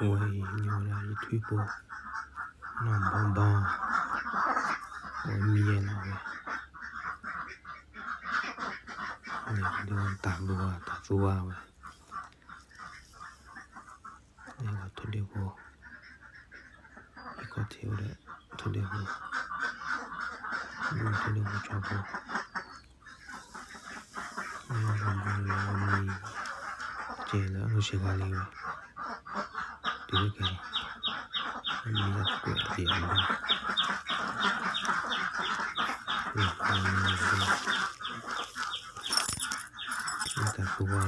အဝဲအံၤ ညီဝဲဒၣ်ယထွံၣ်ဖိ နီၢ်ဘီဘီ အဝဲမံယဲလီၤဝဲ ဒ်တၢ်ဘိဝါတၢ်သူဝါဝဲ န့ၣ်ဝဲထိၣ်ဒ့ဖိ ဟံၣ်ခီၣ်ထံးဝဲဒၣ် ထိၣ်ဒ့ဖိ ထိၣ်ဒ့ဖိဆီဖိ နီၢ်ဘီဘီလၢအမံ ကဲလၢအနီၢ်ဆံးခါလံဝဲ တုၤလၢကဲလီၤ အမံလၢကွဲးလံအဘၣ် လၢ တၢ်သူဝါ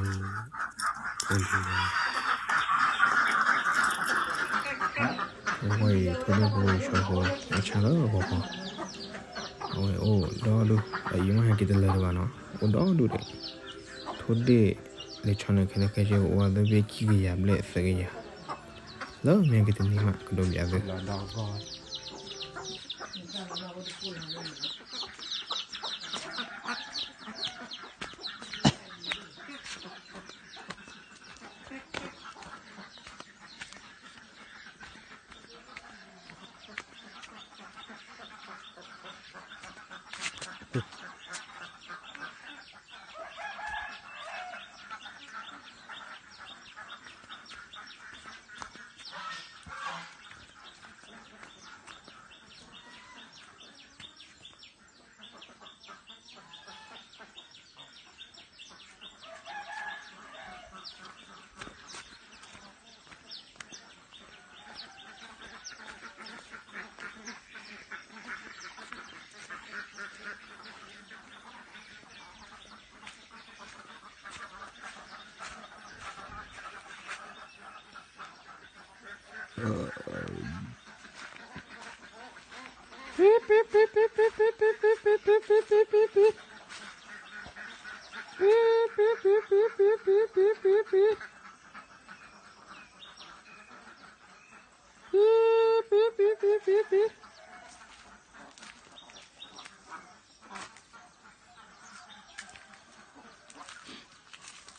ဖိလံၤ အဝဲအံၤ ထိၣ်ဒ့ဖိဆီဖိ အဆါလၢအဂီၢ်ခီ အဝဲအိၣ်ဒီဒူၣ် အအံၤမ့ၢ်ဟဲက့ၤတလၢာ်လၢၤဘၣ်နီၤ အိၣ်ဒီဒူၣ်ဒီး ထိၣ်ဒ့ၣ် လဲၤဆီ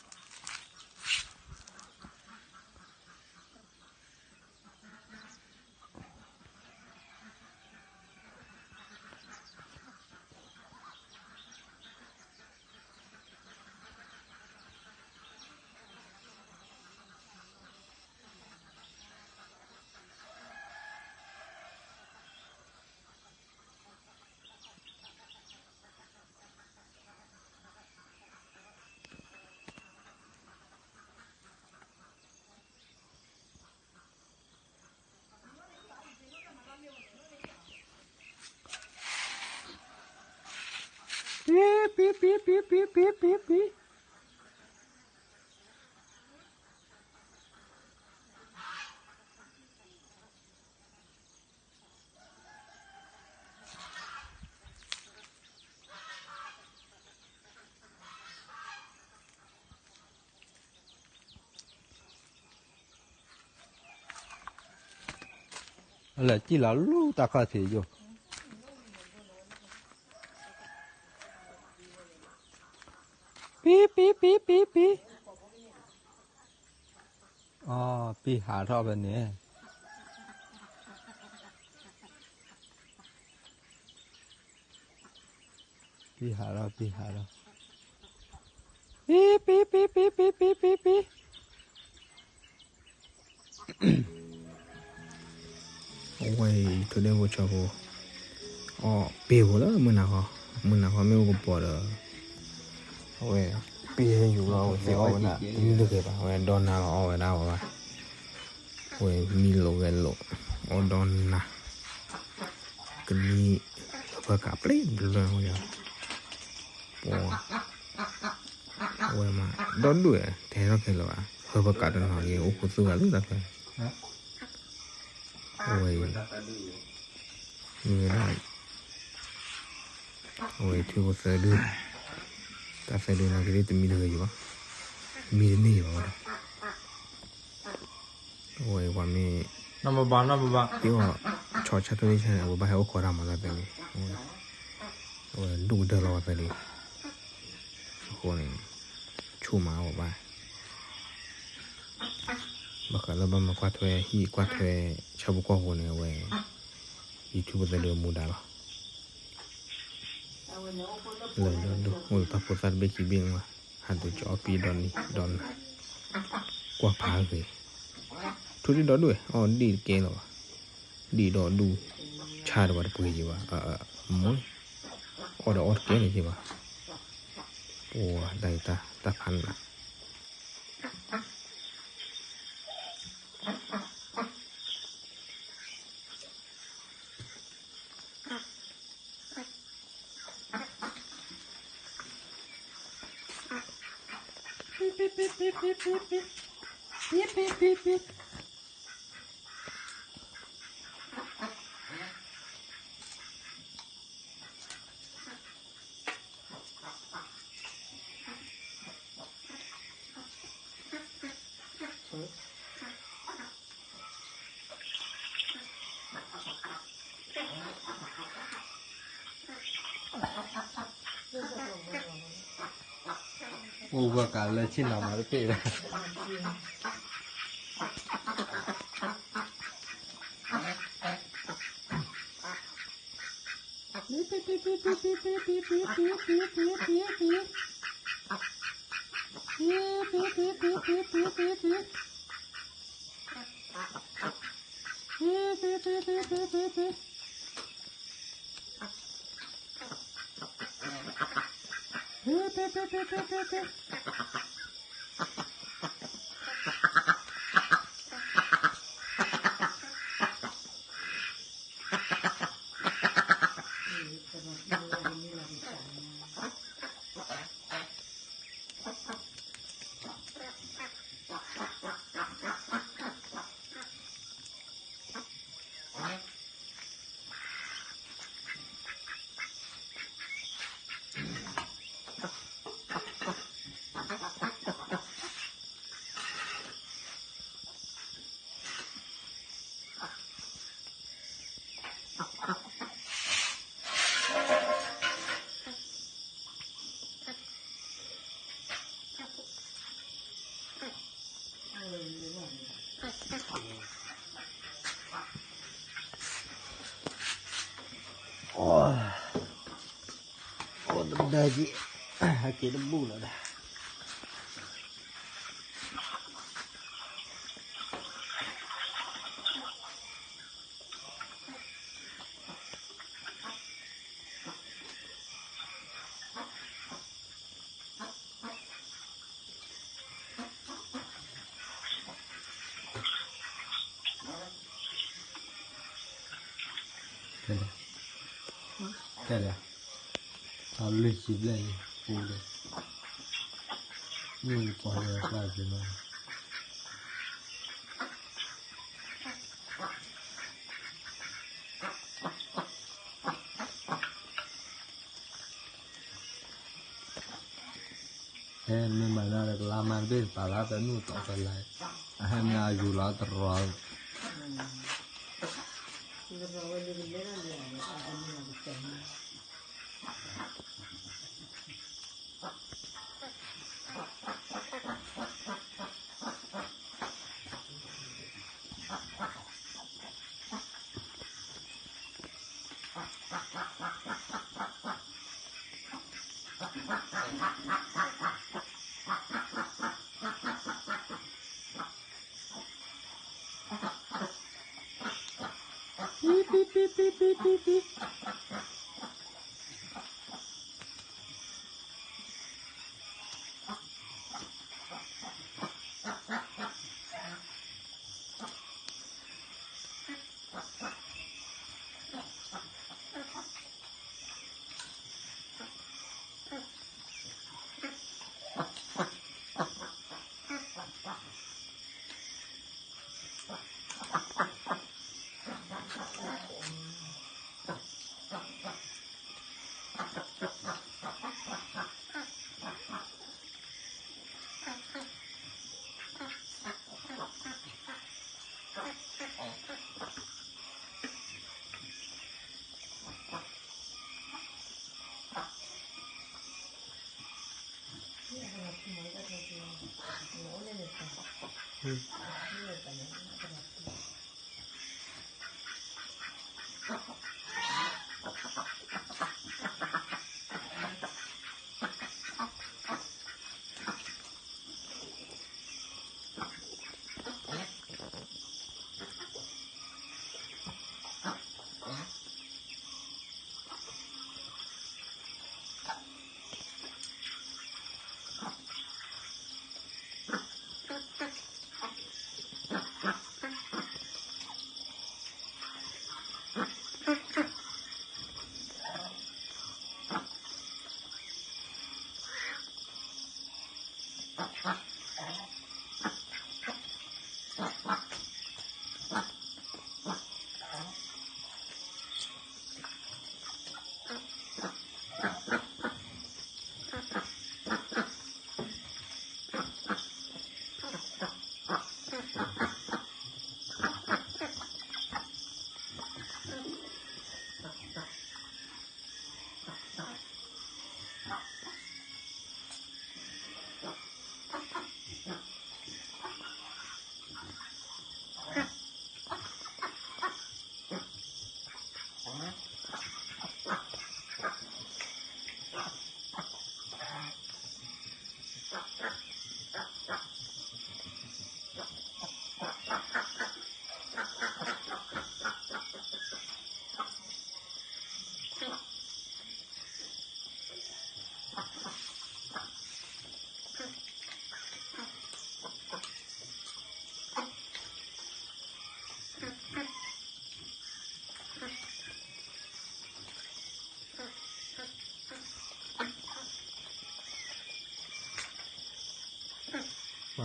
န့ၣ်ခဲလၢာ်ခဲဆ့ အိၣ်ဝဲသ့ၣ်ခံကယၤဘျဲၣ်သၢကယၤ လၢမ့ၢ်က့ၤတနံၤမး ကဒိးဘၣ်သု လဲၤစံၣ်လီၤလူတၢ်ခီၣ်ထံးယိာ်, ပံ ပံ ပံ ပံ ပံ, အီ ပံဟးထီၣ်ဖဲန့ၣ် ပံဟးထီၣ် ပံဟးထီၣ်, ပံ ပံ ပံ ပံ ပံ ပံ ပံ ပံ, အဝဲအံၤ ထိၣ်ဒ့ဖိဆီဖိ, အီ ပ့ၤဖိလၢမုၢ်နၤခီ, မုၢ်နၤခီမ့ၢ်အိၣ်ကပီၤဒီး အဝဲ ပ့ၤဟဲယူၤလီၤ အဝဲသ့ၣ်အီၣ်ဝဲဒၣ် တမံတဂ့ၤဘၣ် အဝဲဒီနၤလီၤအီၣ်ဝဲဒၣ်ဝဲဘၣ်, အဝဲမံလိာ်ဂဲၤလိာ် အီၣ်ဒီနၤ, ကမံလၢဖၢကးပျ့ၤတဘျီဝဲ, ပှၤ အဝဲမး ဒီဒူၣ်ဝဲ တဟဲထီၣ်ခဲလၢာ်ဘၣ်, ဟၢဖၢကးတနီၤက့ၤ အိၣ်ခိးသူဂၤလၢတၢ်ဖဲ အဝဲအံၤ မ့ၢ်ဝဲဒၣ် အဝဲအံၤ ထွံၣ်ဖိသၢဒု, တၢ်သၢဒုနာ်က့ၤလၢတမံတဂ့ၤယံၤဘၣ်, မံတန့ၢ်ယံၤဘၣ်ဝဲဒီး အဝဲအံၤပှၤမ့ၢ် တ့အီၣ် ဆီၣ်ဆၢထၢၣ်လံဆၢန့ၣ် အဝဲဘၣ်ဟဲအိၣ်ခိးတၢ်မၤလၢသၢလံ, အဝဲဒိၣ်ကတၢၢ်လီၤဝဲသၢလံ, အဃိန့ၣ် ဆိၣ်မးအဝဲဘၣ် ဘၣ်ဃးလၢဘၣ်မၤကွၢ်ထွဲဟံၣ်ကွၢ်ထွဲဆၣ်ဖိကီၢ်ဖိန့ၣ် အဝဲ YouTube သဒၢမူဒါလီၤ. လၢဒိၣ်ဒိၣ်အိၣ်လၢတၢ်ဖိသၣ်တဘ့ၣ်ခံဘ့ၣ်န့ၣ်မး, ဟးဒိးကၠီအီၣ်ပံဒီနံၤဒီနၤ, ကွၢ်ဖးဂ့ၤ, ထူဒံၣ်ဒီဒူၣ်ဝဲ အီၣ်ဒံၣ်တကဲလီၤဘၣ်, ဒံၣ်ဒီဒူၣ်, ဆၣ်ဒီးဘၣ်တပှ့ၤယံၤဘၣ်, မ့ၢ်, အီၣ်ဒီးအီၣ်တကဲလၢၤယံၤဘၣ်, ပှၤတၢ်အံၤတၢ်ဖးနး အိၣ်ဝဲကးလၢဆ့ၣ်နီၤမၤတပ့ၢ်လၢ အိၣ်တဒၢက့ၤ ဟဲက့ၤတဘူၣ်လီၤဒၣ် တဲဒၣ်, တဲဒၣ်, တၢ်လွံၢ်ဆံဘျဲၣ်အံၤ ပူၤဒီး မုၢ်ကပီၤလၢကျါက့ၤမး ဟဲမ့ၢ်မၤနၤဒီးကလါမၤတဘ့ၣ်တပာ်လၢပနူၢ်တီၢ်ကလါ, အဟဲမ့ၢ်အယူၤလီၤတရီၤ ဒီးတၢ်ထီၣ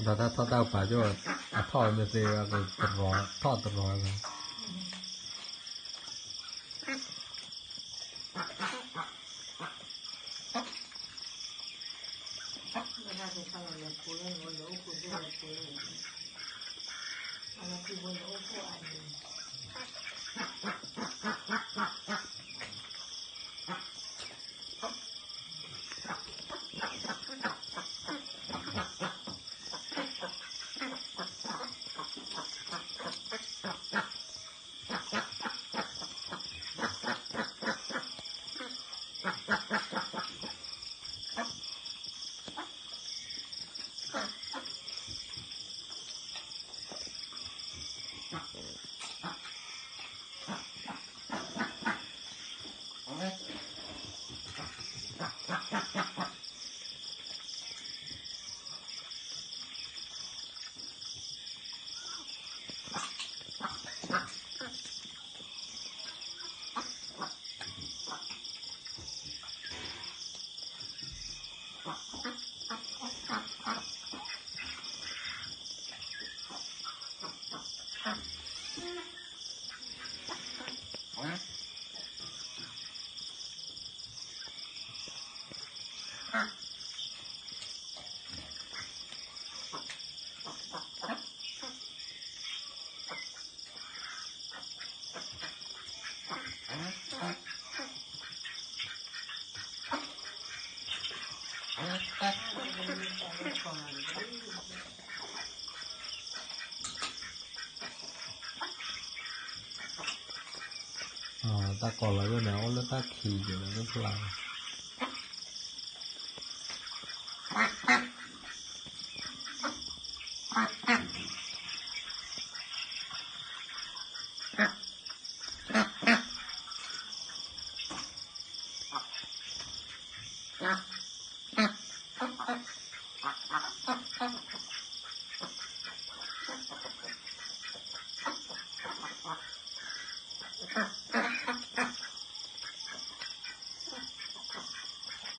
်တၢ်ပာ်ကၠိ အထီၣ်မ့ၢ်သ့ တရီထီၣ်တရီလီၤ. တၢ်ကီၤလီၤဒ်န့ၣ် အိၣ်လၢတၢ်ခံးက့ၤလၢဖျါ Huh?